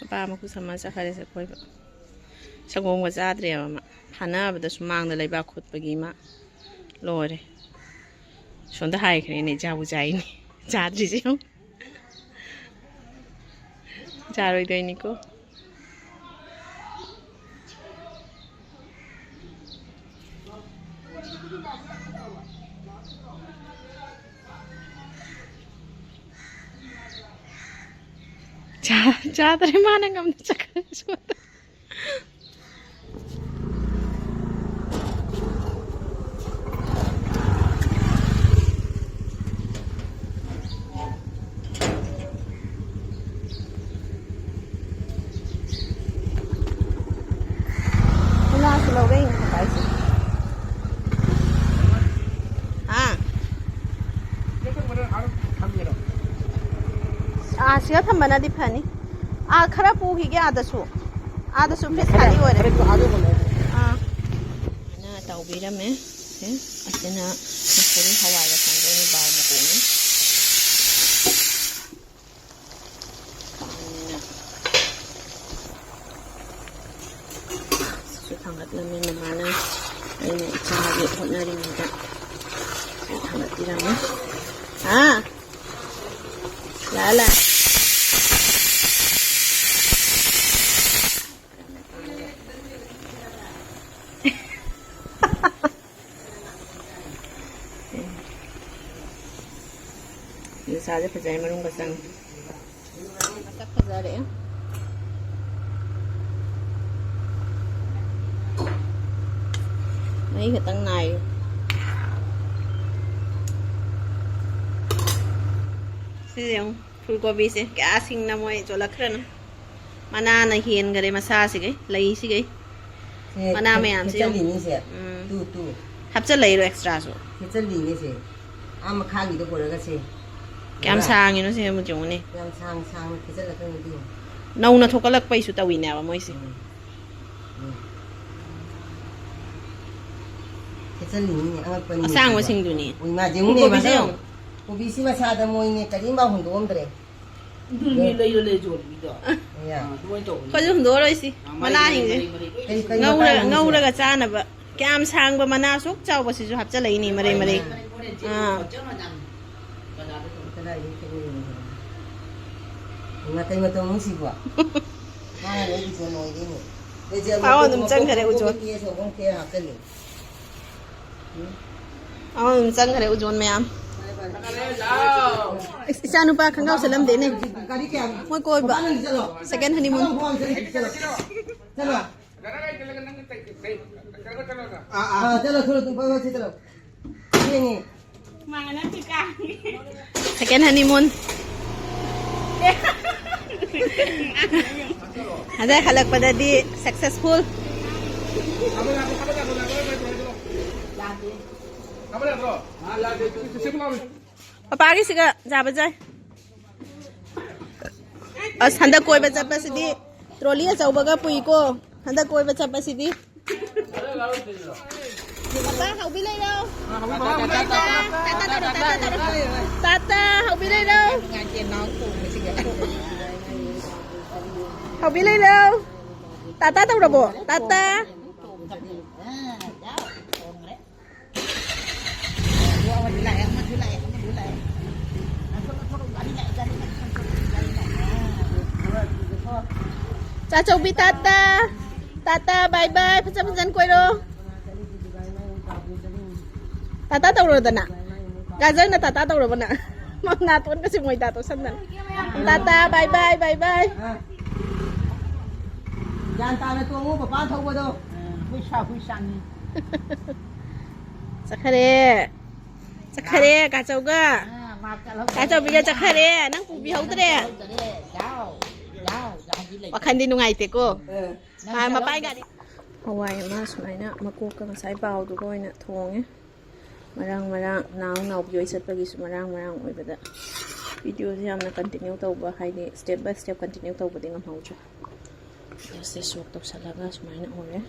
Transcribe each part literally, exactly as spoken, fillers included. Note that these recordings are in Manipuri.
ꯄꯥ ꯃꯈꯨꯠ ꯁꯝꯃ ꯆꯠꯈ꯭ꯔꯦ ꯆꯥꯛ ꯀꯣꯏꯕ꯫ ꯁꯪꯒꯣꯝꯒ ꯆꯥꯗ꯭ꯔꯦꯕ ꯃꯥ꯫ ꯐꯥꯅꯕꯗ ꯁꯨꯃꯥꯡꯗ ꯂꯩꯕꯥꯛ ꯈꯣꯠꯄꯒꯤ ꯃꯥ ꯂꯣꯏꯔꯦ꯫ ꯁꯣꯝꯗ ꯍꯥꯏꯈ꯭ꯔꯦꯅꯦ, ꯏꯆꯥꯕꯨ ꯆꯥꯏꯅꯦ꯫ ꯆꯥꯗ꯭ꯔꯤꯁꯦ ꯌꯦꯡꯉꯨ꯫ ꯆꯥꯔꯣꯏꯗꯣꯏꯅꯤꯀꯣ꯫ ꯆꯥ-, ꯆꯥꯗ꯭ꯔꯦ, ꯃꯥꯅ ꯉꯝꯅ ꯆꯠꯈ꯭ꯔꯦ ꯁꯣꯝꯗ꯫ ꯀꯅꯥꯁꯨ ꯂꯧꯔꯛꯏꯅꯦ ꯍꯥꯏꯁꯦ꯫ ꯍꯥ? ꯑꯥ, ꯁꯤꯗ ꯊꯝꯕꯅꯗꯤ ꯐꯅꯤ꯫ ꯑꯥ, ꯈꯔ ꯄꯨꯈꯤꯒꯦ ꯑꯥꯗꯁꯨ꯫ ꯑꯥꯗꯁꯨ ꯐꯤꯠ ꯈꯔ, ꯈꯥꯂꯤ ꯑꯣꯏꯔꯦ꯫ ꯈꯔ ꯄꯨ-, ꯑꯥꯗ ꯊꯝꯃꯣ꯫ ꯑꯥ꯫ ꯁꯨꯃꯥꯏꯅ ꯇꯧꯕꯤꯔꯝꯃꯦ꯫ ꯁꯦ, ꯑꯁꯤꯅ ꯃꯁꯣꯔꯤ ꯍꯋꯥꯏꯒ ꯊꯣꯡꯗꯣꯏꯅꯤ, ꯕꯥꯎ ꯃꯀꯣꯛꯅꯤ꯫ ꯁꯤꯁꯨ ꯊꯥꯡꯒꯠꯂꯝꯃꯦ ꯃꯃꯥꯅ꯫ ꯑꯩꯅ ꯏꯆꯥꯒꯤ ꯍꯣꯠꯅꯔꯤꯉꯩꯗ ꯊꯥꯡꯒꯠꯄꯤꯔꯝꯃꯦ꯫ ꯍꯥ? ꯂꯥ ꯂꯥ꯫ ꯂꯤꯁꯥꯁꯦ ꯐꯖꯩ, ꯃꯅꯨꯡꯗ ꯆꯪꯉꯦ꯫ ꯃꯁꯛ ꯐꯖꯔꯦ꯫ ꯃꯍꯤ ꯈꯛꯇꯪ ꯅꯥꯏꯌꯦ꯫ ꯁꯤꯁꯦ ꯌꯦꯡꯉꯨ, ꯐꯨꯜ ꯀꯣꯕꯤꯁꯦ ꯀꯌꯥ ꯁꯤꯡꯅ ꯃꯣꯏ ꯆꯣꯠꯂꯛꯈ꯭ꯔꯅꯣ꯫ ꯃꯅꯥꯅ ꯍꯦꯟꯈꯔꯦ ꯃꯁꯥꯁꯤꯒꯩ, ꯂꯩꯁꯤꯒꯩ꯫ ꯁꯦ ꯃꯅꯥ ꯊꯦꯠ-, ꯃꯌꯥꯝꯁꯦ ꯌꯦꯡꯉꯨ꯫ ꯊꯦꯠꯆꯜꯂꯤꯅꯤ ꯁꯦ꯫ ꯎꯝ꯫ Two, two. ꯍꯥꯞꯆꯜꯂꯛꯏꯔꯣ ꯑꯦꯛꯁꯇ꯭ꯔꯥꯁꯨ? ꯊꯦꯠꯆꯜꯂꯤꯅꯦ ꯁꯦ꯫ ꯑꯥ ꯃꯈꯥꯒꯤꯗꯣ ꯄꯨꯔꯒ ꯁꯦ꯫ ꯀꯌꯥꯝ ꯎꯔꯥ? ꯁꯥꯡꯉꯤꯅꯣ ꯁꯦ ꯑꯃꯨꯛ ꯌꯦꯡꯉꯨꯅꯦ꯫ ꯌꯥꯝ ꯁꯥꯡ ꯁꯥꯡꯅ ꯊꯦꯠꯆꯜꯂꯛꯀꯅꯤ ꯑꯗꯨ ꯌꯦꯡꯉꯨ꯫ ꯅꯧꯅ ꯊꯣꯛꯀꯠꯂꯛꯄꯩꯁꯨ ꯇꯧꯏꯅꯦꯕ ꯃꯣꯏꯁꯦ꯫ ꯎꯝ꯫ ꯎꯝ꯫ ꯊꯦꯠꯆꯜꯂꯤꯅꯤꯅꯦ, ꯑꯉꯛꯄꯅꯤꯅꯦ ꯑꯁꯥꯡꯕꯁꯤꯡꯗꯨꯅꯤ꯫ ꯁꯤꯕꯣ꯫ ꯎꯏ ꯃꯥ, ꯌꯦꯡꯉꯨꯅꯦ, ꯀꯣꯕꯤꯁꯦ ꯃꯥꯗꯣ꯫ ꯌꯦꯡꯉꯨ꯫ ꯀꯣꯕꯤꯁꯤ ꯃꯁꯥꯗ ꯃꯣꯏꯅꯦ ꯀꯔꯤꯝꯐꯥꯎ ꯍꯨꯟꯗꯣꯛꯑꯝꯗ꯭ꯔꯦ꯫ ꯑꯗꯨ ꯃꯤ ꯂꯩꯔ ꯂꯩꯔ ꯌꯣꯜꯂꯤꯗꯣ꯫ ꯑꯌꯥ꯫ ꯑꯗꯨꯃꯥꯏꯅ ꯇꯧꯕꯅꯤ꯫ ꯑꯩꯈꯣꯏꯁꯨ ꯍꯨꯟꯗꯣꯛꯑꯔꯣꯏꯁꯤ꯫ ꯃꯔꯩ, ꯃꯅꯥꯁꯤꯡꯁꯦ꯫ ꯃꯔꯩ, ꯃꯔꯩ, ꯂꯣꯏ ꯀꯩ, ꯀꯩ ꯉꯧꯔ-, ꯃꯇꯥꯡꯅꯣ ꯍꯥꯏꯁꯦ? ꯉꯧꯔꯒ ꯆꯥꯅꯕ꯫ ꯀꯌꯥꯝ ꯁꯥꯡꯕ ꯃꯅꯥ ꯑꯁꯨꯛ ꯆꯥꯎꯕꯁꯤꯁꯨ ꯍꯥꯞꯆꯜꯂꯛꯏꯅꯦ, ꯃꯔꯩ ꯃꯔꯩ꯫ ꯃꯔꯩ, ꯃꯔꯩ, ꯃꯔꯩ, ꯑꯥ꯫ ꯀꯗꯥꯏꯗꯒꯤ ꯀꯩꯅꯣ? ꯉꯥꯇꯩ ꯃꯇꯧ ꯅꯨꯡꯁꯤꯕ꯫ ꯃꯥꯅ ꯂꯣꯏ ꯏꯖꯣꯟ ꯑꯣꯏꯗꯣꯏꯅꯦ꯫ ꯄꯥꯎ ꯑꯗꯨꯝ ꯆꯪꯈꯔꯦ, ꯎꯖꯣꯟ꯫ ꯀꯦ ꯑꯆꯧꯕ ꯑꯃ ꯀꯦ ꯍꯥꯞꯆꯜꯂꯦ꯫ ꯑꯃ ꯑꯗꯨꯝ ꯆꯪꯈ꯭ꯔꯦ, ꯎꯖꯣꯟ ꯃꯌꯥꯝ꯫ ꯏꯁ, ꯏꯆꯥꯅꯨꯄꯥ ꯈꯪꯒꯥꯎ ꯁꯦꯠꯂꯝꯗꯦꯅꯦ꯫ ꯃꯣꯏ ꯀꯣꯏꯕ꯫ Second honeymoon꯫ ꯆꯠꯂꯣ꯫ ꯑꯥ, ꯑꯥ꯫ ꯆꯠꯂꯣ, ꯆꯠꯂꯣ, ꯆꯠꯂꯣ꯫ ꯊꯦꯡꯉꯦ꯫ Second honeymoon꯫ ꯑꯗꯩ ꯍꯜꯂꯛꯄꯗꯗꯤ successful꯫ ꯄꯄꯥꯒꯤꯁꯤꯒ ꯌꯥꯕꯖꯥꯏ꯫ ꯑꯁ, ꯍꯟꯗꯛ ꯀꯣꯏꯕ ꯆꯠꯄꯁꯤꯗꯤ trolley ꯑꯆꯧꯕꯒ ꯄꯨꯏꯀꯣ꯫ ꯍꯟꯗꯛ ꯀꯣꯏꯕ ꯆꯠꯄꯁꯤꯗꯤ꯫ ꯄꯄꯥ, ꯍꯧꯕꯤ ꯂꯩꯔꯣ꯫ ꯇꯥꯇꯥ ꯇꯧꯔꯣ, ꯇꯥꯇꯥ ꯇꯧꯔꯣ꯫ ꯇꯥꯇꯥ, ꯍꯧꯕꯤ ꯂꯩꯔꯣ꯫ ꯍꯧꯕꯤ ꯂꯩꯔꯣ꯫ ꯇꯥꯇꯥ ꯇꯧꯔꯕꯣ? ꯇꯥꯇꯥ꯫ ꯆꯥꯆꯧꯕꯤ ꯇꯥꯇꯥ꯫ Tata, bye bye꯫ ꯐꯖ ꯐꯖꯅ ꯀꯣꯏꯔꯣ꯫ ꯇꯥꯇꯥ ꯇꯧꯔꯣꯗꯅ꯫ ꯒꯥꯖꯔꯅ ꯇꯥꯇꯥ ꯇꯧꯔꯕ ꯅꯪ? ꯅꯥꯇꯣꯟꯒꯁꯦ ꯃꯣꯏꯗꯥ ꯇꯣꯠꯁꯟꯗꯅ꯫ Tata, bye bye, bye bye꯫ ꯒ꯭ꯌꯥꯟ ꯇꯥꯅ ꯇꯣꯡꯉꯨ, ꯄꯄꯥ ꯊꯧꯕꯗꯣ꯫ ꯍꯨꯏꯁꯥ, ꯍꯨꯏꯁꯥꯅꯤ꯫ ꯆꯠꯈꯔꯦ꯫ ꯆꯠꯈꯔꯦ, ꯀꯥꯆꯧꯒ꯫ ꯑꯥ, ꯃꯥ ꯆꯠꯍꯧꯗ꯭ꯔꯦ꯫ ꯀꯥꯆꯧꯕꯤꯒ ꯆꯠꯈꯔꯦ꯫ ꯅꯪ ꯄꯨꯕꯤꯍꯧꯗ꯭ꯔꯦ꯫ ꯆꯠꯍꯧꯗ꯭ꯔꯦ꯫ ꯌꯥꯎ, ꯌꯥꯎ, ꯌꯥꯎꯗꯤ ꯂꯩ꯫ ꯋꯥꯈꯟꯗꯤ ꯅꯨꯡꯉꯥꯏꯇꯦꯀꯣ꯫ ꯑꯥ꯫ ꯅꯪ ꯃꯥ ꯆꯠꯍꯧꯗ꯭ꯔꯦ꯫ ꯃꯄꯥꯏ ꯒꯥꯔꯤ꯫ ꯍꯋꯥꯏ ꯑꯃ ꯁꯨꯃꯥꯏꯅ ꯃꯀꯣꯛꯀ ꯉꯁꯥꯏ ꯕꯥꯎꯗꯨꯒ ꯑꯣꯏꯅ ꯊꯣꯡꯉꯦ꯫ ꯃꯔꯥꯡ ꯃꯔꯥꯡ, ꯅꯥꯎ ꯅꯥꯎꯕꯤ ꯍꯣꯏ ꯆꯠꯄꯒꯤꯁꯨ ꯃꯔꯥꯡ ꯃꯔꯥꯡ ꯑꯣꯏꯕꯗ videoꯁꯦ ꯌꯥꯝꯅ continue ꯇꯧꯕ, ꯍꯥꯏꯗꯤ step by step continue ꯇꯧꯕꯗꯤ ꯉꯝꯍꯧꯗ꯭ꯔꯦ꯫ Gas ꯁꯦ soak ꯇꯧꯁꯜꯂꯒ ꯁꯨꯃꯥꯏꯅ ꯑꯣꯏꯔꯦ꯫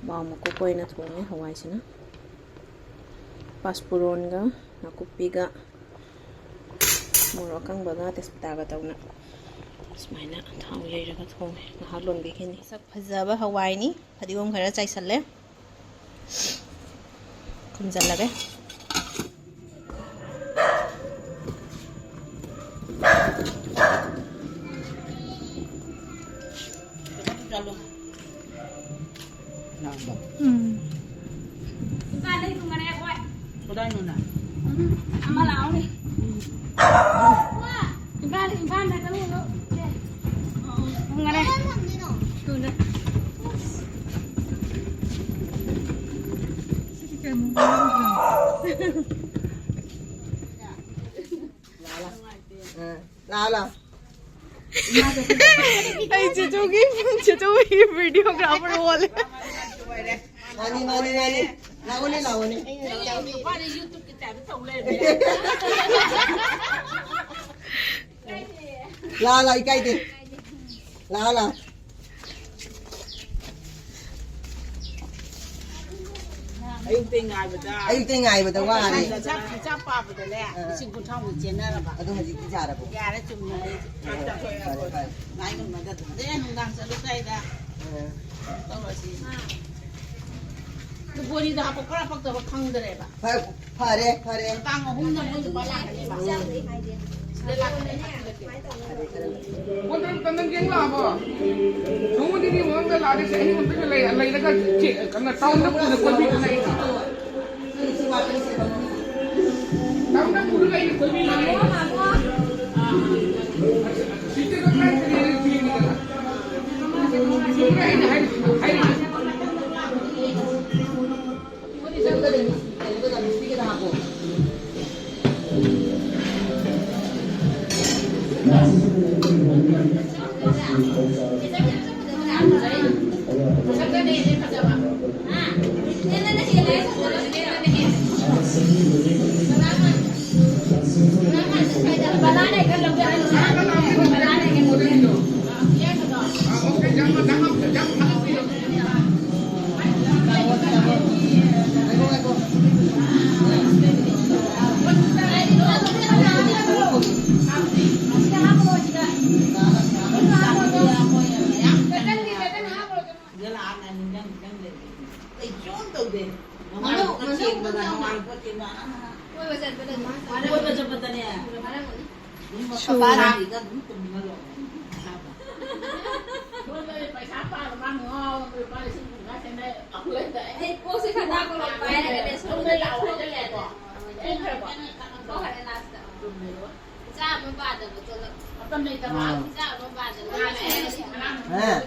ꯕꯥꯎ ꯃꯀꯨꯞ ꯑꯣꯏꯅ ꯊꯣꯡꯉꯦ ꯍꯋꯥꯏꯁꯤꯅ꯫ ꯄꯥꯁꯄꯨꯔꯣꯟꯒ ꯅꯥꯀꯨꯞꯄꯤꯒ ꯃꯣꯔꯣꯛ ꯑꯀꯪꯕꯒ ꯇꯦꯖꯄꯇꯥꯒ ꯇꯧꯅ ꯁꯨꯃꯥꯏꯅ ꯊꯥꯎ ꯌꯩꯔꯒ ꯊꯣꯡꯉꯦ꯫ ꯉꯥꯏꯍꯥꯛ ꯂꯣꯟꯕꯤꯈꯤꯅꯤ꯫ ꯃꯁꯛ ꯐꯖꯕ ꯍꯋꯥꯏꯅꯤ꯫ ꯐꯗꯤꯒꯣꯝ ꯈꯔ ꯆꯥꯏꯁꯜꯂꯦ꯫ ꯈꯨꯝꯖꯤꯜꯂꯒꯦ꯫ ꯎꯝ꯫ ꯀꯗꯥꯏꯅꯣꯅ? ꯑꯃ ꯂꯥꯛꯑꯣꯅꯦ꯫ ꯏꯝꯐꯥꯜ, ꯏꯝꯐꯥꯜꯗ ꯆꯠꯂꯨꯔꯣ꯫ ꯉꯥꯏ꯫ ꯊꯨꯅ꯫ ꯁꯤꯗꯤ ꯀꯌꯥꯃꯨꯛ ꯋꯥꯔꯤꯅꯣ? ꯂꯥꯛꯑꯣ, ꯂꯥꯛꯑꯣ꯫ ꯑꯩ ꯆꯦꯆꯧꯒꯤ, ꯆꯦꯆꯧꯒꯤ videographer ꯑꯣꯜꯂꯦ꯫ ꯃꯥꯅꯤ, ꯃꯥꯅꯤ, ꯃꯥꯅꯤ꯫ ꯂꯥꯛꯑꯣꯅꯦ, ꯂꯥꯛꯑꯣꯅꯦ꯫ ꯅꯨꯄꯥꯅ YouTube-ꯀꯤ type ꯇꯧ ꯂꯩꯔꯝꯃꯦ꯫ ꯂꯥ, ꯂꯥ, ꯏꯀꯥꯏꯗꯦ꯫ ꯂꯥ, ꯂꯥ꯫ ꯑꯌꯨꯛꯇꯩ ꯉꯥꯏꯕꯗ꯫ ꯑꯌꯨꯛꯇꯩ ꯉꯥꯏꯕꯗ ꯋꯥꯔꯦ꯫ ꯏꯆꯥ, ꯏꯆꯥ ꯄꯥꯕꯗꯅꯦ, ꯑꯥ꯫ ꯂꯤꯁꯤꯡ ꯀꯨꯟꯊ꯭ꯔꯥꯃꯨꯛ ꯆꯦꯟꯅꯔꯕ꯫ ꯑꯗꯨ ꯍꯧꯖꯤꯛꯇꯤ ꯌꯥꯔꯕꯣ? ꯌꯥꯔꯦ, ꯆꯨꯝꯅ ꯑꯩ ꯐꯔꯦ, ꯐꯔꯦ꯫ ꯉꯥꯏ ꯉꯝꯅꯗꯗꯅ꯫ ꯑꯗꯩ ꯅꯨꯡꯗꯥꯡ ꯆꯠꯂꯨ ꯀꯥꯏꯗ? ꯑꯥ꯫ ꯇꯧꯔꯁꯤ꯫ ꯑꯗꯨ ꯕꯣꯔꯤꯗ ꯍꯥꯞꯄꯛꯄ꯭ꯔꯥ ꯍꯥꯞꯄꯛꯇꯕ꯭ꯔꯥ ꯈꯪꯗ꯭ꯔꯦꯕ꯫ ꯐꯔꯦ, ꯐꯔꯦ, ꯐꯔꯦ꯫ ꯇꯥꯡ ꯑꯍꯨꯝꯗ ꯃꯣꯏ ꯂꯨꯄꯥ ꯂꯥꯛꯀꯅꯦꯕ꯫ ꯁꯤꯗ ꯂꯥꯛꯀꯅꯤ, ꯍꯥꯞꯆꯤꯜꯂꯛꯀꯦ꯫ ꯐꯔꯦ, ꯐꯔꯦ꯫ ꯀꯣꯟꯇ꯭ꯔꯦꯛꯇ ꯅꯪ ꯌꯦꯡ ꯂꯥꯛꯑꯕꯣ? ꯅꯣꯡꯃ ꯅꯤꯅꯤ ꯃꯃꯥꯡꯗ ꯂꯥꯛꯑꯗꯤ ꯆꯍꯤ ꯑꯃ ꯂꯩ-, ꯂꯩꯔꯒ ꯆꯦ-, ꯀꯩꯅꯣ, ꯇꯥꯎꯟꯗ ꯄꯨꯅ ꯀꯣꯏꯕꯤ ꯂꯩ꯫ ꯇꯥꯎꯟꯗ ꯄꯨꯔꯒ ꯑꯩꯅ ꯀꯣꯏꯕꯤ ꯂꯩ꯫ ꯁꯤꯗ ꯀꯥꯏ ꯀꯔꯤ ꯂꯩ? ꯆꯨꯝꯃꯦ ꯑꯩꯅ ꯍꯥꯏ-, ꯍꯥꯏꯔꯤꯁꯦ꯫ ꯀꯣꯏꯕ ꯆꯠꯄꯗꯅꯦ꯫ ꯀꯣꯏꯕ ꯆꯠꯄꯗꯅꯦ꯫ ꯁꯨ꯫ ꯄꯄꯥꯅ ꯑꯗꯨꯝ ꯇꯨꯝꯃ ꯂꯩ꯫ ꯁꯣꯝꯗꯗꯤ ꯄꯩꯁꯥ ꯄꯥꯕ ꯃꯥ ꯉꯥꯎꯔꯕ ꯂꯨꯄꯥ ꯂꯤꯁꯤꯡ ꯀꯨꯟꯊ꯭ꯔꯥ ꯁꯦꯝꯕ ꯑꯩꯈꯣꯏꯗ꯫ ꯑꯩ ꯀꯣꯛꯁꯦ ꯈꯟꯗꯥꯛꯄ ꯂꯣꯏ ꯄꯥꯏꯔꯒꯅꯦ꯫ ꯁꯣꯝꯗ ꯂꯥꯛꯑꯣ ꯍꯥꯏꯖꯜꯂꯛꯑꯦꯀꯣ꯫ ꯊꯣꯛꯈ꯭ꯔꯦ ꯂꯥꯁꯇ꯫ ꯏꯆꯥ ꯑꯃ ꯄꯥꯗꯕ ꯆꯣꯂꯛ-꯫ ꯃꯇꯝ ꯂꯩꯇꯕ꯫ ꯑꯥ꯫ ꯏꯆꯥ ꯑꯃ ꯄꯥꯗꯕ꯫ ꯍꯥ?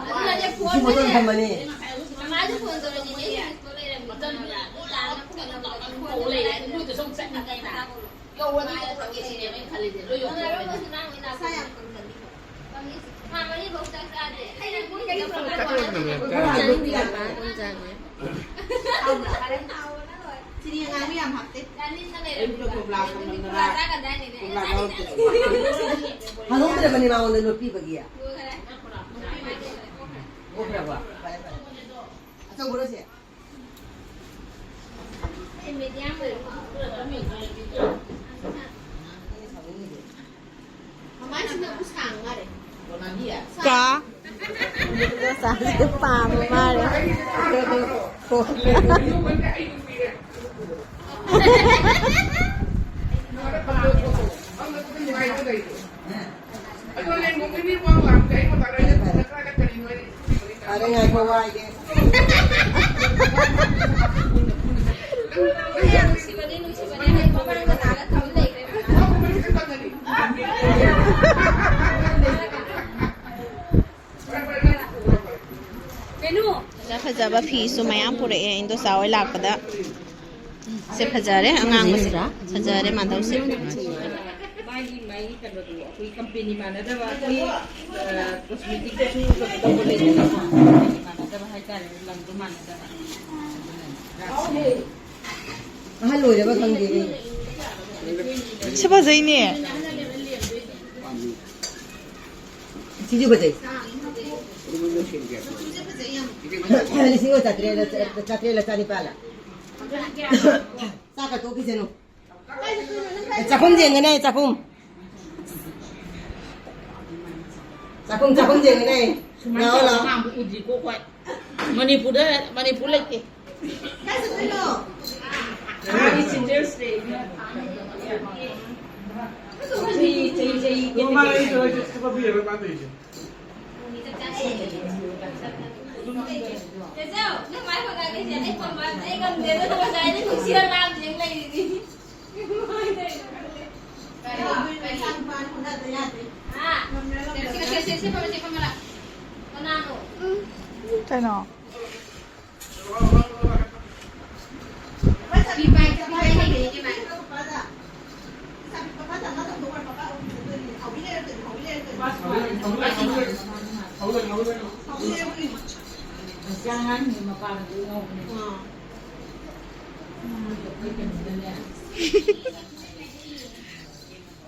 ꯑꯗꯨꯅꯅꯦ ꯐꯣꯟ ꯏꯁꯤꯡ ꯕꯣꯇꯜ ꯊꯝꯕꯅꯤ꯫ ꯃꯃꯥꯗ ꯐꯣꯟ ꯇꯧꯔꯗꯤꯅꯦ ꯏꯁꯤꯡ ꯂꯩꯔꯝꯃꯤ꯫ ꯃꯇꯝ ꯂꯥꯛꯑꯒ ꯐꯣꯟ ꯇꯧꯔꯒ ꯐꯣꯟ ꯇꯧꯔ ꯂꯩꯔꯦ꯫ ꯅꯣꯏꯗ ꯁꯨꯝ ꯆꯠꯅꯤꯡꯉꯦꯅ꯫ ꯌꯧꯔꯗꯤ ꯌꯧꯔꯒꯦ ꯁꯤꯅꯦꯕ ꯑꯩꯅ ꯈꯜꯂꯤꯁꯦ꯫ ꯂꯣꯏ ꯌꯧꯔꯛꯑꯦ꯫ ꯃꯁꯥ ꯌꯥꯝ ꯀꯪꯁꯤꯜꯂꯤ꯫ ꯊꯥ ꯃꯔꯤꯐꯧ ꯆꯥꯛ ꯆꯥꯗꯦ꯫ ꯑꯩꯅ ꯄꯨꯡ ꯀꯌꯥꯗ ꯐꯪꯉꯛꯄ? ꯆꯥꯛ ꯂꯣꯏꯔꯝꯗꯥꯏ ꯃꯌꯥꯝ ꯆꯥꯔꯦ꯫ ꯆꯥꯛ ꯂꯣꯏꯔꯝꯗꯥꯏ꯫ ꯍꯥꯎꯕ꯭ꯔꯥ? ꯍꯥꯎꯕꯅ ꯂꯣꯏꯔꯦ꯫ ꯆꯤꯅꯤ ꯑꯉꯥꯡꯕ ꯌꯥꯝ ꯍꯥꯞꯇꯦ꯫ ꯆꯥꯅꯤꯡꯉ ꯂꯩꯔꯝꯃꯤ꯫ ꯑꯌꯨꯛꯇ ꯀꯣꯝꯂꯥ ꯅꯪꯗꯤ ꯀꯣꯝꯂꯥ ꯀꯣꯝꯂꯥ ꯆꯥꯒꯟꯗꯥꯏꯅꯦ? ꯀꯣꯝꯂꯥ ꯂꯧꯔꯛꯇꯦ꯫ ꯍꯪꯍꯧꯗ꯭ꯔꯕꯅꯤ ꯃꯉꯣꯟꯗ ꯂꯣꯠꯄꯤꯕꯒꯤ꯫ ꯂꯣꯏꯈꯔꯦ꯫ ꯂꯣꯏꯈ꯭ꯔꯕ? ꯐꯔꯦ, ꯐꯔꯦ꯫ ꯑꯆꯧꯕꯔꯣ ꯁꯦ? ꯀꯥ꯫ ꯆꯥꯁꯦ ꯄꯥꯝꯕ ꯃꯥꯜꯂꯦ꯫ ꯑꯗꯣ ꯂꯦꯡꯒꯣꯡꯒꯤꯗꯤ ꯋꯥ ꯂꯥꯛꯇꯦ, ꯑꯩꯉꯣꯟꯗ ꯂꯩꯔꯦ꯫ ꯐꯔꯦ, ꯉꯥꯏꯈꯣ, ꯋꯥꯏꯒꯦ꯫ ꯅꯨꯡꯁꯤꯕꯅꯤ, ꯅꯨꯡꯁꯤꯕꯅꯤ, ꯍꯥꯏ ꯃꯃꯥꯡꯗ ꯂꯥꯛꯑꯒ ꯊꯝ ꯂꯩꯈ꯭ꯔꯦ꯫ ꯀꯩꯅꯣ? ꯐꯖ ꯐꯖꯕ ꯐꯤꯁꯨ ꯃꯌꯥꯝ ꯄꯨꯔꯛꯑꯦ ꯏꯟꯗꯣꯆꯥ ꯍꯣꯏ ꯂꯥꯛꯄꯗ꯫ ꯁꯦ ꯐꯖꯔꯦ, ꯑꯉꯥꯡꯕꯁꯦ꯫ ꯐꯖꯔꯦ, ꯃꯥꯙꯧꯁꯦ꯫ ꯃꯥꯒꯤ, ꯃꯥꯒꯤ ꯀꯩꯅꯣꯗꯣ, ꯑꯩꯈꯣꯏ ꯀꯝꯄꯦꯅꯤ ꯃꯥꯟꯅꯗꯕ, ꯑꯩꯈꯣꯏ, ꯑ, ꯀꯣꯁꯃꯦꯇꯤꯛꯇꯁꯨ ꯀꯩꯅꯣ ꯇꯧꯕ ꯂꯩꯗꯅꯀꯣ, ꯀꯝꯄꯦꯅꯤ ꯃꯥꯟꯅꯗꯕ ꯍꯥꯏꯇꯥꯔꯦ, ꯂꯝꯗꯣ ꯃꯥꯟꯅꯗꯕ꯫ ꯑꯍꯜ ꯑꯣꯏꯔꯕ ꯈꯪꯗꯦꯅꯦ꯫ ꯁꯤ ꯐꯖꯩꯅꯦ꯫ ꯁꯤꯁꯨ ꯐꯖꯩ꯫ ꯂꯤꯁꯤꯡ ꯑꯃ ꯆꯥꯇ꯭ꯔꯦꯠꯂ, ꯆꯥꯇ꯭ꯔꯦꯠꯂ ꯆꯥꯅꯤꯄꯥꯜꯂ꯫ ꯆꯥꯛꯀ ꯇꯣꯛꯈꯤꯁꯅꯨ꯫ ꯑꯦ, ꯆꯥꯛꯈꯨꯝ ꯌꯦꯡꯒꯅꯤ ꯑꯩ, ꯆꯥꯛꯈꯨꯝ꯫ ꯆꯥꯛꯈꯨꯝ, ꯆꯥꯛꯈꯨꯝ ꯌꯦꯡꯒꯅꯤ ꯑꯩ꯫ ꯂꯥꯛꯑꯣ, ꯂꯥꯛꯑꯣ꯫ ꯃꯅꯤꯄꯨꯔꯗ, ꯃꯅꯤꯄꯨꯔ ꯂꯩꯇꯦ꯫ ꯀꯥꯏ ꯆꯠꯇꯣꯏꯅꯣ? ꯃꯥꯒꯤ ꯆꯤꯜꯗ꯭ꯔꯦꯟꯁ ꯗꯦ꯫ ꯆꯍꯤ, ꯆꯍꯤ, ꯆꯍꯤ ꯑꯗꯣ ꯃꯥ ꯑꯩ ꯇꯧꯔ ꯆꯠꯄ ꯄꯤꯔꯔꯣꯏ ꯃꯥ ꯇꯧꯔꯤꯁꯦ꯫ ꯆꯦꯆꯧ, ꯅꯪ ꯃꯥꯏ ꯍꯣꯠꯅꯒꯦꯁꯦ ꯑꯩ ꯄꯝꯕ ꯑꯩ ꯉꯝꯗꯦ꯫ ꯑꯗꯨꯅ ꯉꯁꯥꯏꯗꯩ ꯅꯨꯡꯁꯤꯔ ꯂꯥꯝ ꯌꯦꯡ ꯂꯩꯔꯤꯅꯤ꯫ ꯀꯩꯅꯣ?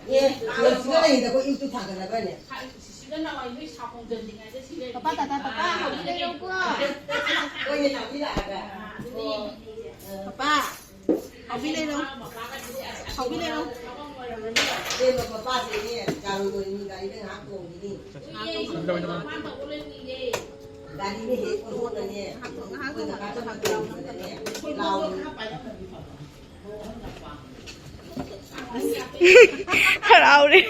ꯑꯦ, ꯂꯣꯏꯁꯤꯒ ꯂꯩꯔꯤꯗ ꯑꯩꯈꯣꯏ ꯌꯨꯇꯨꯕ ꯊꯥꯒꯠꯅꯕꯅꯦ꯫ ꯄꯄꯥ, ꯇꯥꯇꯥ, ꯄꯄꯥ, ꯍꯧꯖꯤꯛ ꯂꯩꯔꯛꯎꯀꯣ꯫ ꯍꯣꯏꯅꯦ, ꯂꯥꯛꯄꯤ ꯂꯥꯛꯑꯒ꯫ ꯄꯄꯥ, ꯍꯧꯕꯤ ꯂꯩꯔꯛꯎ꯫ ꯍꯧꯕꯤ ꯂꯩꯔꯛꯎ꯫ ꯏꯕꯦꯝꯃ, ꯄꯄꯥꯁꯦ ꯏꯅꯦ, ꯆꯥꯔꯨ ꯂꯣꯏꯅꯤ, ꯒꯥꯔꯤꯗ ꯉꯥꯏꯍꯥꯛ ꯇꯣꯡꯈꯤꯅꯤ꯫ ꯒꯥꯔꯤꯅ ꯍꯦꯛ ꯑꯣꯟꯊꯣꯛꯈ꯭ꯔꯅꯤ꯫ ꯉꯥꯏꯍꯥꯛ ꯇꯣꯡ, ꯉꯥꯏꯍꯥꯛ ꯇꯣꯡ, ꯑꯩꯈꯣꯏꯅ ꯉꯥꯏꯍꯥꯛ ꯇꯣꯡ꯫ ꯂꯥꯎꯕꯅꯤ꯫ ꯍꯔꯥꯎꯔꯦ꯫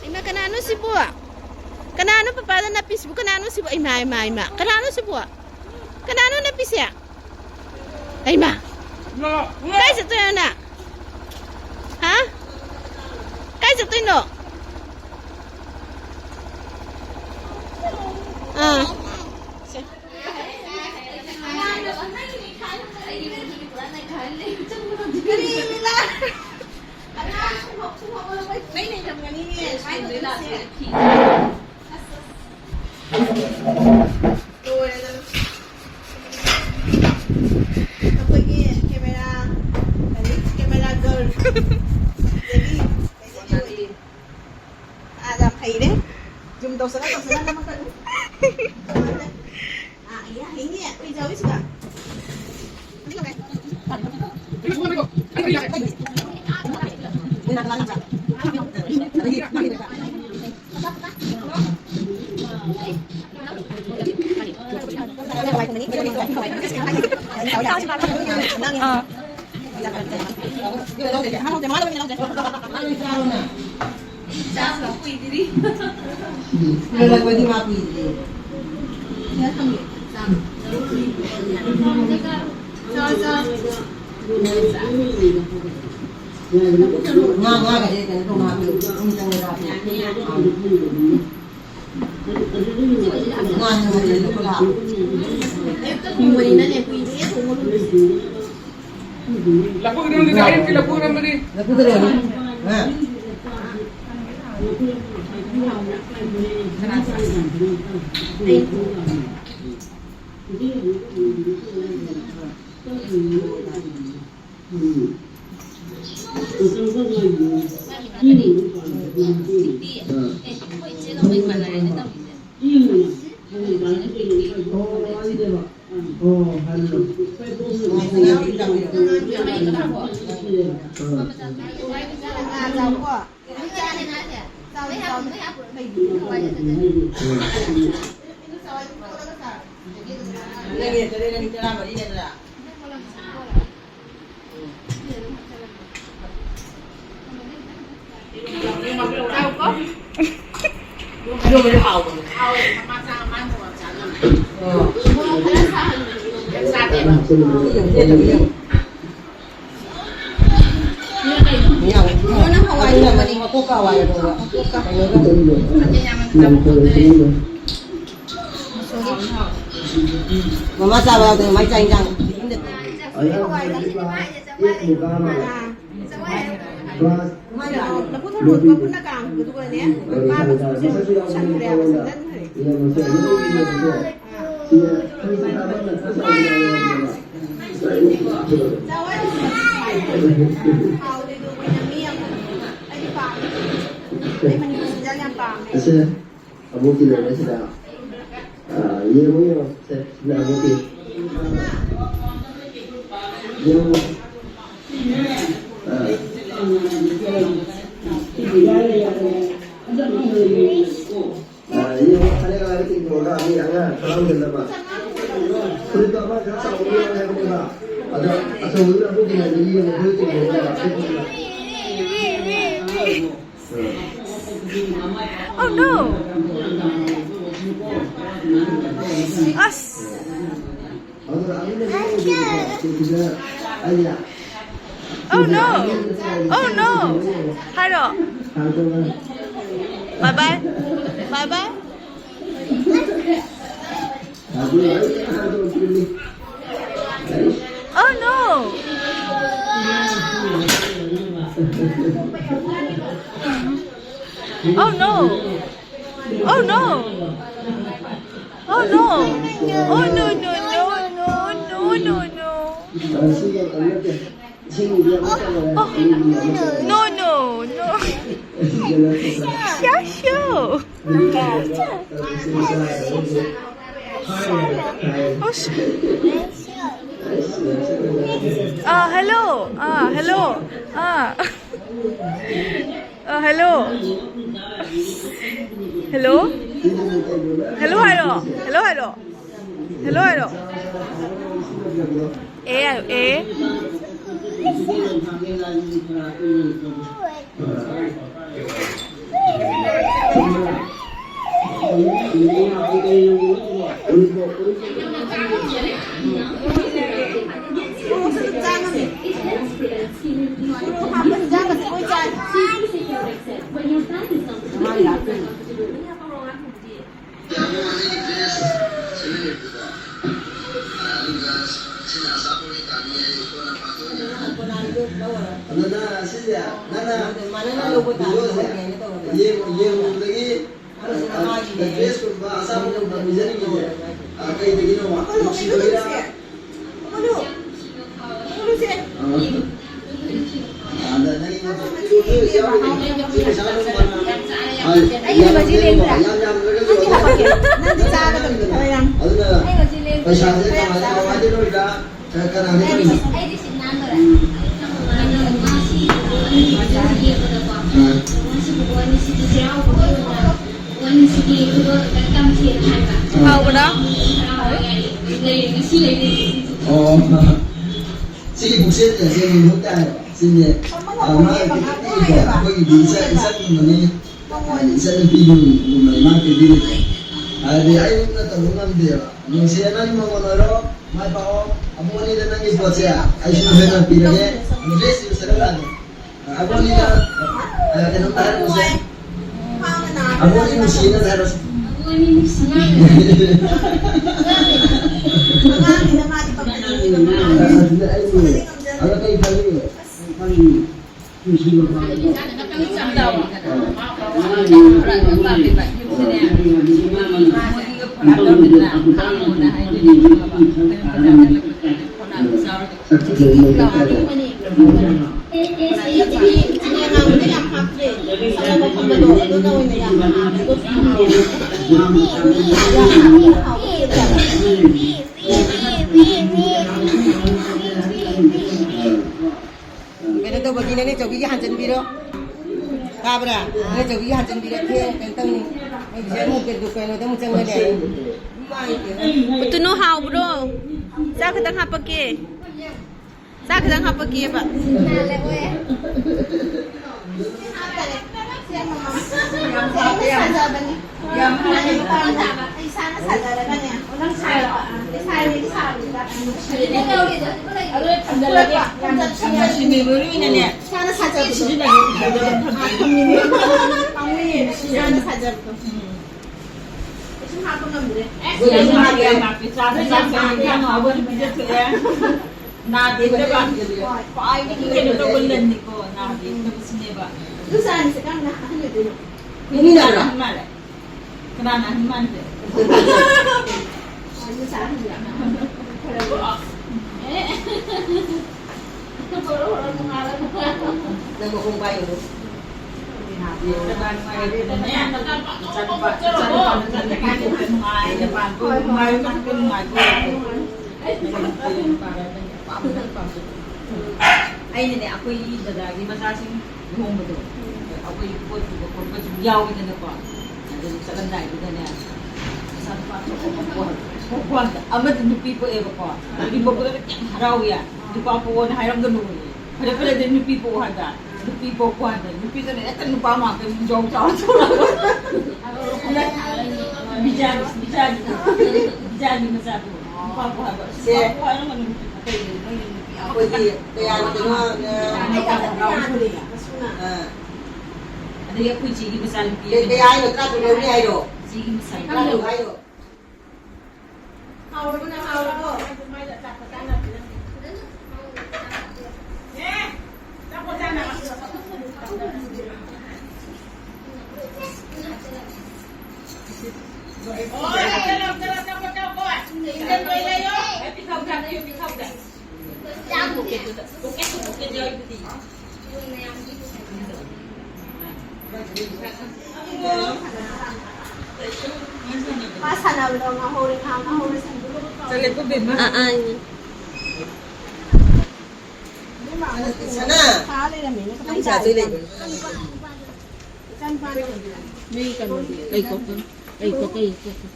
ꯏꯃꯥ, ꯀꯅꯥꯅꯣ ꯁꯤꯕꯨ? ꯀꯅꯥꯅꯣ ꯄꯄꯥꯗ ꯅꯞꯄꯤꯁꯤꯕꯨ? ꯀꯅꯥꯅꯣ ꯁꯤꯕꯨ? ꯏꯃꯥ, ꯏꯃꯥ, ꯏꯃꯥ, ꯀꯅꯥꯅꯣ ꯁꯤꯕꯨ? ꯀꯅꯥꯅꯣ ꯅꯞꯄꯤꯁꯦ? ꯍꯩꯃꯥ! ꯀꯥꯏ ꯆꯠꯇꯣꯏꯅꯣ ꯅꯪ? ꯍꯥ? ꯀꯥꯏ ꯆꯠꯇꯣꯏꯅꯣ? ꯑꯥ꯫ ꯁꯦ꯫ ꯂꯣꯏꯔꯦꯗꯅ꯫ ꯑꯩꯈꯣꯏꯒꯤ ꯀꯦꯃꯦꯔꯥ, ꯀꯔꯤ? Camera girl. ꯑꯗꯒꯤ, ꯑꯗꯒꯤ ꯑꯥ, ꯌꯥꯝ ꯍꯩꯔꯦ꯫ ꯖꯨꯝ ꯇꯧꯁꯜꯂ, ꯇꯧꯁꯜꯂ ꯅꯝꯃꯛꯀꯅꯨ꯫ ꯑꯥ, ꯑꯩ ꯍꯩꯅꯤ, ꯀꯨꯏ ꯆꯥꯎꯏ ꯁꯤꯗ꯫ ꯑꯗꯨꯒꯅꯦ꯫ ꯀꯔꯤ? ꯑꯥ꯫ ꯆꯥꯕ ꯀꯨꯏꯗ꯭ꯔꯤ꯫ ꯂꯣꯏꯔꯛꯄꯗꯤ ꯃꯥ ꯀꯨꯏꯗ꯭ꯔꯤ꯫ ꯆꯥ, ꯆꯥ꯫ ꯉꯥ, ꯉꯥꯒꯁꯦ ꯀꯩꯅꯣ ꯇꯧ, ꯉꯥ ꯑꯗꯨꯝ ꯆꯪꯉꯦ ꯆꯥꯕ꯫ ꯉꯥ ꯅꯣꯡꯃꯗꯤ ꯂꯨꯞꯄꯒ ꯍꯥꯞꯄꯣ꯫ ꯑꯌꯨꯛꯇ ꯊꯣꯡꯕꯅꯤꯅꯅꯦ, ꯀꯨꯏꯔꯦ ꯊꯣꯡꯕ ꯂꯣꯏꯕꯁꯦ꯫ ꯂꯐꯨ ꯏꯔꯣꯟꯒꯤꯗꯤ ꯑꯌꯨꯛꯀꯤ ꯂꯐꯨ ꯏꯔꯣꯟꯕꯅꯤ꯫ ꯂꯐꯨ ꯏꯔꯣꯟꯕꯅꯤ꯫ ꯍꯥ? ꯃꯃꯥ ꯆꯥꯕ ꯌꯥꯎꯗꯅ ꯃꯥꯏ ꯆꯥꯛ ꯏꯟꯖꯥꯡ꯫ ꯂꯐꯨ ꯊꯔꯣ ꯃꯈꯨꯠꯅ ꯀꯥꯡꯕꯗꯨꯒꯅꯦ, ꯃꯥ ꯃꯆꯨꯁꯦ ꯁꯪꯈ꯭ꯔꯦꯕ, ꯁꯪꯖꯟꯈ꯭ꯔꯦ꯫ ꯍꯥꯎꯗꯦ ꯑꯗꯨ ꯑꯣꯏꯅ ꯃꯤ ꯌꯥꯝ, ꯑꯩꯗꯤ ꯄꯥꯝꯃꯦ꯫ ꯑꯩ ꯃꯅꯤꯄꯨꯔ ꯆꯤꯟꯖꯥꯛ ꯌꯥꯝ ꯄꯥꯝꯃꯦ꯫ ꯑꯕꯣꯛꯀꯤ ꯂꯩꯔꯦ ꯁꯤꯗ꯫ ꯑꯥ, ꯌꯦꯡꯉꯨ, ꯌꯦꯡꯉꯨ꯫ ꯁꯦ, ꯁꯤꯅ ꯑꯕꯣꯛꯀꯤ꯫ ꯌꯦꯡꯉꯨ꯫ ꯑꯥ꯫ ꯑ, ꯌꯦꯡꯉꯣ, ꯐꯅꯦꯛ ꯑꯃ ꯇꯤꯡꯊꯣꯛꯑꯒ ꯃꯤ ꯑꯉꯥꯡ ꯍꯔꯥꯎꯖꯅꯕ꯫ ꯐꯨꯔꯤꯠꯇꯣ ꯑꯃ ꯈꯔ ꯆꯥꯎꯕ ꯑꯃ ꯌꯥꯎꯋꯦ ꯍꯥꯏꯕꯅꯦꯕ꯫ ꯑꯗꯣ ꯑꯆꯧꯕꯗꯨꯅ ꯑꯩꯈꯣꯏꯒꯤ ꯍꯥꯏꯗꯤ ꯌꯦꯡꯉꯣ, ꯐꯨꯔꯤꯠ ꯇꯤꯡꯊꯣꯛꯑꯒ꯫ Oh no! ꯑꯁ! Oh no! Oh no! ꯍꯥꯏꯔꯣ꯫ Bye bye. Bye bye. Oh no! Oh no! Oh no! Oh no! Oh no no no no no no no! Oh, no no no! Sure, sure. Oh, sh- uh, hello. Uh, hello. Uh. Uh, hello. Hello? Hello, hello. Hello, hello. Hello, hello. Eh, eh. ꯑꯗꯨꯅ ꯁꯤꯁꯦ ꯅꯪꯅ ꯌꯦꯡ-, ꯌꯦꯡꯉꯨꯕꯗꯒꯤ ꯗ꯭ꯔꯦꯁꯀꯨꯝꯕ ꯑꯆꯥꯄꯣꯠꯀꯨꯝꯕ ꯄꯤꯖꯅꯤꯡꯉꯤꯁꯦ, ꯑ, ꯀꯩꯗꯒꯤꯅꯣꯕ? ꯅꯨꯡꯁꯤꯕꯒꯤꯔ? ꯑ, ꯑꯗ ꯅꯪꯒꯤ ꯄꯩꯁꯥ ꯑꯗꯨꯝ ꯑꯩꯒꯤ ꯃꯆꯤ ꯂꯦꯡꯗ꯭ꯔꯥ? ꯌꯥꯝ ꯌꯥꯝꯗ꯭ꯔꯒꯁꯨ ꯅꯪꯗꯤ ꯆꯥꯒꯗꯕꯅꯤ ꯈꯔ ꯌꯥꯝ꯫ ꯑꯗꯨꯅ ꯑꯩ ꯃꯆꯤ ꯂꯦꯡꯗ꯭ꯔꯥ? ꯄꯩꯁꯥꯁꯦ ꯀꯃꯥꯏꯅ, ꯀꯃꯥꯏꯅ ꯇꯧꯔꯤꯅꯣ? ꯀ-, ꯀꯅꯥꯅ ꯑꯩꯗꯤ ꯇꯧꯔꯤꯅꯣ? ꯑꯩꯗꯤ ꯁꯤꯠ ꯅꯥꯟꯗꯣꯔꯦ꯫ ꯌꯦꯡꯕꯗꯀꯣ, ꯑꯥ꯫ ꯉꯁꯤꯕꯨ ꯋꯥꯔꯤꯁꯤꯗꯤ ꯆꯩꯔꯥꯎꯕꯒꯤ ꯑꯣꯏꯅ ꯋꯥꯔꯤꯁꯤꯗꯤ ꯈꯨꯗꯣꯜ ꯈꯛꯇꯪ ꯇꯝꯁꯦꯅ ꯍꯥꯏꯕ꯫ ꯑꯥ꯫ ꯍꯥꯎꯕ꯭ꯔꯥ? ꯍꯔꯥꯎꯋꯦ ꯍꯥꯏꯗꯤ ꯂꯩꯔꯦ, ꯉꯁꯤ ꯂꯩꯔꯦ꯫ ꯑꯣ꯫ ꯁꯤꯒꯤ ꯄꯨꯛꯆꯦꯜꯁꯦ ꯌꯦꯡꯅꯤꯡꯕ ꯇꯥꯏ꯫ ꯁꯤꯅꯦ, ꯑ, ꯃꯥ ꯈꯤꯇꯪ ꯄꯤꯛꯏꯀꯣ, ꯑꯩꯈꯣꯏꯒꯤꯗꯤ ꯏꯆꯟ, ꯏꯆꯟꯒꯨꯝꯕꯅꯤ꯫ ꯍꯥꯏꯗꯤ ꯏꯆꯟꯅꯨꯄꯤꯒꯨꯝꯕꯅꯤ ꯃꯥ ꯄꯤꯕꯤꯔꯤꯁꯦ꯫ ꯍꯥꯏꯗꯤ ꯑꯩ ꯅꯠꯇꯕ ꯉꯝꯗꯦꯕ꯫ ꯅꯨꯡꯁꯤꯔꯦ, ꯅꯪ ꯃꯉꯣꯟ ꯑꯣꯏꯔꯣ, ꯃꯥꯏ ꯄꯥꯛꯑꯣ꯫ ꯑꯃꯨꯛ ꯑꯅꯤꯗ ꯅꯪꯒꯤ ꯄꯣꯠꯁꯦ ꯑꯩꯁꯨ ꯍꯦꯟꯅ ꯄꯤꯔꯒꯦ꯫ ꯗ꯭ꯔꯦꯁꯁꯤꯁꯨ ꯁꯦꯠꯍꯜꯂꯛꯑꯒꯦ꯫ ꯑꯕꯣꯅꯤꯅ, ꯑ, ꯀꯩꯅꯣꯝꯇ ꯍꯥꯏꯔꯛꯎꯁꯦ꯫ ꯑꯕꯣꯅꯤ ꯅꯨꯡꯁꯤꯅ ꯍꯥꯏꯔꯣꯁꯦ꯫ ꯑꯉꯥꯡꯅꯤꯅ ꯃꯥꯗꯤ ꯄꯛꯀꯗꯕꯅꯤꯅ꯫ ꯑ, ꯑꯗꯨꯅ ꯑꯩ, ꯑꯗꯣ ꯀꯩ ꯈꯜꯂꯤ? ꯀꯩꯅꯣ ꯇꯧꯕꯒꯤ ꯅꯅꯦ ꯆꯧꯕꯤꯒꯤ ꯍꯥꯟꯖꯟꯕꯤꯔꯣ꯫ ꯇꯥꯕ꯭ꯔꯥ? ꯅꯅꯦ ꯆꯧꯕꯤꯒꯤ ꯍꯥꯟꯖꯟꯕꯤꯔꯣ꯫ ꯊꯦꯡ ꯀꯩꯅꯣ ꯇꯧꯅꯤ꯫ ꯑꯩꯒꯤꯁꯦ ꯑꯃꯨꯛ ꯀꯩꯅꯣ, ꯀꯩꯅꯣꯗ ꯑꯃꯨꯛ ꯆꯪꯉꯅꯤ꯫ ꯅꯨꯡꯉꯥꯏꯇꯦ꯫ ꯄꯨꯇꯨꯅꯨ ꯍꯥꯎꯕ꯭ꯔꯣ? ꯆꯥꯛ ꯈꯤꯇꯪ ꯍꯥꯞꯄꯛꯀꯦ꯫ ꯆꯥꯛ ꯈꯤꯇꯪ ꯍꯥꯞꯄꯛꯀꯦꯕ꯫ ꯌꯥꯝ ꯍꯥꯞꯄꯦ, ꯌꯥꯝ꯫ ꯌꯥꯝ ꯍꯥꯞꯄꯦ꯫ ꯏꯁꯥꯅ ꯁꯥꯖꯔꯒꯅꯦ꯫ ꯅꯪ ꯁꯥꯔꯣ? ꯏꯁꯥꯒꯤ ꯁꯥꯕꯗꯨꯗ꯫ ꯑꯗꯨ ꯊꯝꯖꯜꯂꯒꯦ꯫ ꯌꯥꯝ ꯅꯨꯡꯁꯤꯕꯒꯤ ꯃꯔꯨ ꯑꯣꯏꯅꯅꯦ꯫ ꯏꯁꯥꯅ ꯁꯥꯖꯕꯗꯣ꯫ ꯁꯤꯖꯤꯟꯅꯒꯦ꯫ ꯊꯝꯃꯤꯅꯦ꯫ ꯄꯥꯝꯃꯨꯏꯌꯦ, ꯏꯁꯥꯅ ꯁꯥꯖꯕꯗꯣ꯫ ꯎꯝ꯫ ꯀꯩꯁꯨꯝ ꯍꯥꯞꯄ ꯉꯝꯗ꯭ꯔꯦ꯫ ꯑꯦ, ꯌꯥꯝ ꯍꯥꯞꯄꯦ, ꯌꯥꯝ ꯍꯥꯞꯄꯦ꯫ ꯆꯥꯗ ꯆꯥꯛ ꯆꯥ, ꯏꯟꯖꯥꯡ ꯑꯍꯥꯎꯕ ꯑꯗꯨꯝ ꯄꯤꯖꯊꯣꯛꯑꯦ꯫ ꯅꯥꯗꯦ ꯍꯥꯏꯕ꯫ ꯈ꯭ꯋꯥꯏꯗꯒꯤ ꯀꯩꯅꯣ ꯇꯧꯕ ꯂꯟꯅꯤꯀꯣ, ꯅꯥꯗꯦ ꯍꯥꯏꯕꯁꯤꯅꯦꯕ꯫ ꯑꯗꯨ ꯆꯥꯅꯤꯁꯦ ꯀꯔꯝꯅ ꯑꯍꯜ ꯑꯣꯏꯗꯣꯏꯅꯣ? ꯅꯨꯃꯤꯗꯥꯡꯗ꯫ ꯑꯍꯜ ꯃꯥꯜꯂꯦ꯫ ꯀꯅꯥꯅ ꯑꯍꯟ ꯃꯥꯟꯒꯦ? ꯑꯍꯜ ꯃꯆꯥ ꯑꯍꯟꯗꯤ ꯌꯥꯝꯅ ꯑꯍꯟ ꯈꯔ ꯑꯦ꯫ ꯍꯣꯔꯣ ꯍꯣꯔꯣ ꯅꯨꯡꯉꯥꯏꯔꯒ꯫ ꯅꯪ ꯃꯈꯣꯡ ꯄꯥꯏꯒꯅꯨ꯫ ꯅꯥꯗꯦ ꯍꯥꯏꯕ ꯅꯨꯡꯉꯥꯏꯔꯦ꯫ ꯏꯆꯥꯅꯨꯄꯥ, ꯏꯆꯥꯅꯨꯄꯥ ꯅꯨꯡꯉꯥꯏꯅ ꯄꯥꯟꯕ ꯅꯨꯡꯉꯥꯏꯕ ꯃꯊꯛꯇ ꯅꯨꯡꯉꯥꯏꯕ꯫ ꯑꯩꯅꯅꯦ, ꯑꯩꯈꯣꯏꯒꯤ ꯗꯗꯥꯒꯤ ꯃꯆꯥꯁꯤꯡ ꯂꯨꯍꯣꯡꯕꯗꯣ ꯑꯩꯈꯣꯏ ꯄꯣꯠ ꯄꯨꯕ ꯈꯣꯠꯄ ꯁꯨꯝ ꯌꯥꯎꯋꯤꯗꯅꯀꯣ꯫ ꯑꯗꯨ ꯆꯠꯂꯝꯗꯥꯏꯗꯨꯗꯅꯦ ꯃꯆꯥꯅꯨꯄꯥ ꯑꯆꯧꯕ ꯑꯃ ꯄꯣꯛ-, ꯄꯣꯛꯄ ꯋꯥꯅꯤꯗ꯫ ꯑꯃꯗꯤ ꯅꯨꯄꯤ ꯄꯣꯛꯑꯦꯕꯀꯣ꯫ ꯅꯨꯄꯤ ꯄꯣꯛꯄꯗꯨꯗ ꯀꯌꯥꯝ ꯍꯔꯥꯎꯏ꯫ "ꯅꯨꯄꯥ ꯄꯣꯛꯑꯣꯅ ꯍꯥꯏꯔꯝꯒꯅꯨ꯫ ꯐꯔꯦ ꯐꯔꯦ, ꯑꯗꯨꯗꯤ ꯅꯨꯄꯤ ꯄꯣꯛꯑꯣ" ꯍꯥꯏꯕ꯫ ꯅꯨꯄꯤ ꯄꯣꯛꯄ ꯋꯥꯅꯤꯗ꯫ ꯅꯨꯄꯤꯗꯨꯅ ꯍꯦꯛꯇ ꯅꯨꯄꯥ ꯃꯥꯟꯕ ꯌꯨꯝꯖꯥꯎ ꯆꯥꯎ ꯊꯣꯛꯂꯛꯑꯕ꯫ ꯕꯤꯖꯥꯒꯤ, ꯕꯤꯖꯥꯒꯤ, ꯕꯤꯖꯥꯒꯤ ꯃꯆꯥꯗꯣ ꯅꯨꯄꯥ ꯄꯣꯛꯑꯣ ꯍꯥꯏꯕ꯫ ꯁꯦ꯫ ꯅꯨꯄꯥ ꯄꯣꯛꯑꯣ ꯍꯥꯏꯔꯝꯒꯅꯨ꯫ ꯑꯩꯈꯣꯏꯗꯤ ꯀꯌꯥꯅ ꯀꯩꯅꯣ, ꯑ, ꯑꯗꯒꯤ ꯑꯩꯈꯣꯏ ꯆꯦꯒꯤ ꯃꯆꯥꯅꯨꯄꯤ ꯀꯩ, ꯀꯩ ꯍꯥꯏꯅꯣ? ꯇꯔꯥꯇꯔꯨꯛ ꯂꯧꯅꯤ ꯍꯥꯏꯔꯣ? ꯆꯦꯒꯤ ꯃꯆꯥꯅꯨꯄꯤ꯫ ꯇꯔꯥꯇꯔꯨꯛ ꯍꯥꯏꯔꯣ? ꯍꯥꯎꯔꯕꯅ ꯍꯥꯎꯔꯕꯣ? ꯃꯥ ꯁꯥꯟꯅꯕꯗꯣ ꯉꯥꯍꯧꯔꯦ, ꯉꯥ-, ꯉꯥꯍꯧꯔꯦ ꯁꯥꯟꯅꯕꯗꯣ꯫ ꯑꯥ, ꯑꯥ, ꯏꯅꯦ꯫ ꯁꯅꯥ! ꯁꯥ ꯂꯩꯔꯝꯃꯦꯅꯦ꯫ ꯅꯪ ꯆꯥꯗꯣꯏ ꯂꯩꯕ꯭ꯔꯣ? ꯏꯆꯥꯅꯨꯄꯥꯗꯣ꯫ ꯅꯣꯏ ꯀꯩꯅꯣꯗꯤ, ꯀꯩ ꯀꯣꯛꯇ-, ꯀꯩ ꯀꯣꯛ-, ꯀꯩ ꯀꯣꯛꯇ?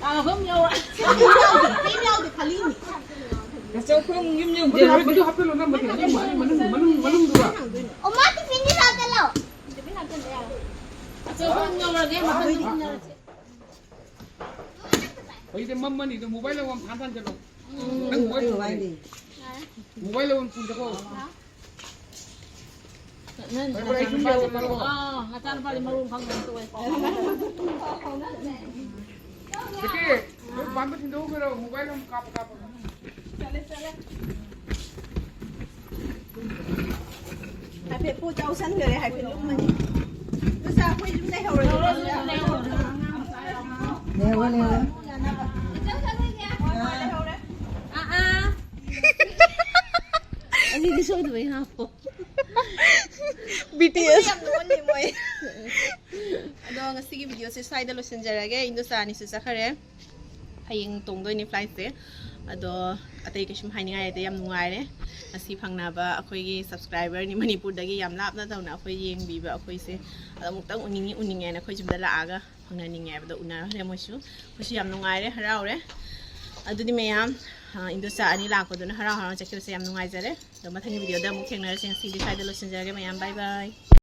ꯇꯥꯡ ꯑꯍꯨꯝ ꯌꯧꯔꯦ꯫ ꯀꯩꯝ ꯌꯥꯎꯗꯦ, ꯀꯩꯝ ꯌꯥꯎꯗꯦ, ꯈꯜꯂꯤꯅꯤ꯫ ꯅꯆꯧ ꯈꯣꯡ ꯌꯨꯝ ꯌꯧꯗꯦ꯫ ꯃꯗꯨ ꯍꯥꯞ-, ꯃꯗꯨ ꯍꯥꯞꯆꯜꯂꯣ, ꯅꯝꯕꯗꯤ ꯃꯅꯨꯡ, ꯃꯅꯨꯡ, ꯃꯅꯨꯡ, ꯃꯅꯨꯡꯗꯨꯔ? ꯑꯣ, ꯃꯥ ꯇꯤꯐꯤꯟꯒꯤ ꯂꯥꯛꯇ ꯂꯥꯛꯑꯣ꯫ ꯇꯤꯐꯤꯟ ꯍꯥꯞꯆꯟꯕ ꯌꯥꯔꯣꯏ꯫ ꯅꯆꯧ ꯈꯣꯡ ꯌꯧꯔꯒꯦ, ꯃꯊꯪ ꯌꯧꯔꯁꯦ꯫ ꯍꯧꯖꯤꯛꯇꯤ ꯃꯝꯃꯅꯤ, ꯑꯗꯨ ꯃꯣꯕꯥꯏꯜ ꯑꯃ ꯊꯥꯟ ꯊꯥꯟꯖꯜꯂꯣ꯫ ꯎꯝ, ꯅꯪ ꯃꯣꯕꯥꯏꯜ ꯑꯩ ꯃꯣꯕꯥꯏꯜꯗꯤ꯫ ꯃꯣꯕꯥꯏꯜ ꯑꯃ ꯄꯨꯟꯗꯀꯣ꯫ ꯅꯪ ꯅꯆꯥꯅꯨꯄꯥꯁꯦ ꯃꯔꯣꯟ, ꯑꯥ, ꯅꯆꯥꯅꯨꯄꯥꯁꯦ ꯃꯔꯣꯟ ꯈꯪꯗꯕ ꯑꯝꯇ ꯑꯣꯏ꯫ ꯆꯦꯆꯦ, ꯅꯣꯏ ꯄꯥꯟꯕ ꯊꯤꯟꯗꯣꯛꯎ ꯀꯩꯅꯣ, ꯃꯣꯕꯥꯏꯜ ꯑꯃ ꯀꯥꯞꯄ ꯀꯥꯞꯄꯒ꯫ ꯆꯠꯂꯦ, ꯆꯠꯂꯦ꯫ ꯍꯥꯏꯐꯦꯠ ꯄꯣꯠ ꯌꯥꯎꯁꯟꯈꯔꯦ, ꯍꯥꯏꯐꯦꯠ ꯂꯨꯝꯃꯅꯤ꯫ ꯃꯆꯥ ꯑꯩꯈꯣꯏ ꯑꯗꯨꯝ ꯂꯩꯍꯧꯔꯒꯦ꯫ ꯂꯩꯍꯧꯔꯣ, ꯂꯩꯍꯧꯔꯣ꯫ ꯂꯩꯍꯧꯔꯦ꯫ ꯑꯥ, ꯑꯥ꯫ ꯑꯅꯤꯗꯤ ꯁꯣꯏꯗꯕ ꯌꯥꯄꯣ꯫ ꯕꯤ ꯇꯤ ꯑꯦꯁ꯫ ꯌꯥꯝ ꯅꯣꯛꯍꯜꯂꯤ ꯃꯣꯏ꯫ ꯑꯗꯣ ꯉꯁꯤꯒꯤ ꯚꯤꯗꯤꯑꯣꯁꯦ ꯁ꯭ꯋꯥꯏꯗ ꯂꯣꯏꯁꯤꯟꯖꯔꯒꯦ꯫ ꯏꯟꯗꯣꯆꯥ ꯑꯅꯤꯁꯨ ꯆꯠꯈ꯭ꯔꯦ꯫ ꯍꯌꯦꯡ ꯇꯣꯡꯗꯣꯏꯅꯤ ꯐ꯭ꯂꯥꯏꯠꯁꯦ꯫ ꯑꯗꯣ ꯑꯇꯩ ꯀꯩꯁꯨꯝ ꯍꯥꯏꯅꯤꯡꯉꯥꯏ ꯂꯩꯇꯦ꯫ ꯌꯥꯝ ꯅꯨꯡꯉꯥꯏꯔꯦ ꯉꯁꯤ ꯐꯪꯅꯕ ꯑꯩꯈꯣꯏꯒꯤ ꯁꯕꯁꯀ꯭ꯔꯥꯏꯕꯔꯅꯤ ꯃꯅꯤꯄꯨꯔꯗꯒꯤ ꯌꯥꯝ ꯂꯥꯞꯅ ꯇꯧꯅ ꯑꯩꯈꯣꯏ ꯌꯦꯡꯕꯤꯕ ꯑꯩꯈꯣꯏꯁꯦ꯫ ꯑꯗꯣ ꯑꯃꯨꯛꯇꯪ ꯎꯅꯤꯡꯉꯤ ꯎꯅꯤꯡꯉꯦꯅ ꯑꯩꯈꯣꯏ ꯌꯨꯝꯗ ꯂꯥꯛꯑꯒ ꯐꯪꯅꯅꯤꯡꯉꯦ ꯍꯥꯏꯕꯗꯣ ꯎꯅꯈ꯭ꯔꯦ ꯃꯣꯏꯁꯨ꯫ ꯑꯩꯈꯣꯏꯁꯨ ꯌꯥꯝ ꯅꯨꯡꯉꯥꯏꯔꯦ, ꯍꯔꯥꯎꯔꯦ꯫ ꯑꯗꯨꯗꯤ ꯃꯌꯥꯝ, ꯑ, ꯏꯟꯗꯣꯆꯥ ꯑꯅꯤ ꯂꯥꯛꯄꯗꯨꯅ ꯍꯔꯥꯎ ꯍꯔꯥꯎ ꯆꯠꯈꯤꯕꯁꯦ ꯌꯥꯝ ꯅꯨꯡꯉꯥꯏꯖꯔꯦ꯫ ꯑꯗꯣ ꯃꯊꯪꯒꯤ ꯚꯤꯗꯤꯑꯣꯗ ꯑꯃꯨꯛ ꯊꯦꯡꯅꯔꯁꯦ꯫ ꯉꯁꯤꯗꯤ ꯁ꯭ꯋꯥꯏꯗ ꯂꯣꯏꯁꯤꯟꯖꯔꯒꯦ ꯃꯌꯥꯝ꯫ ꯕꯥꯏ ꯕꯥꯏ꯫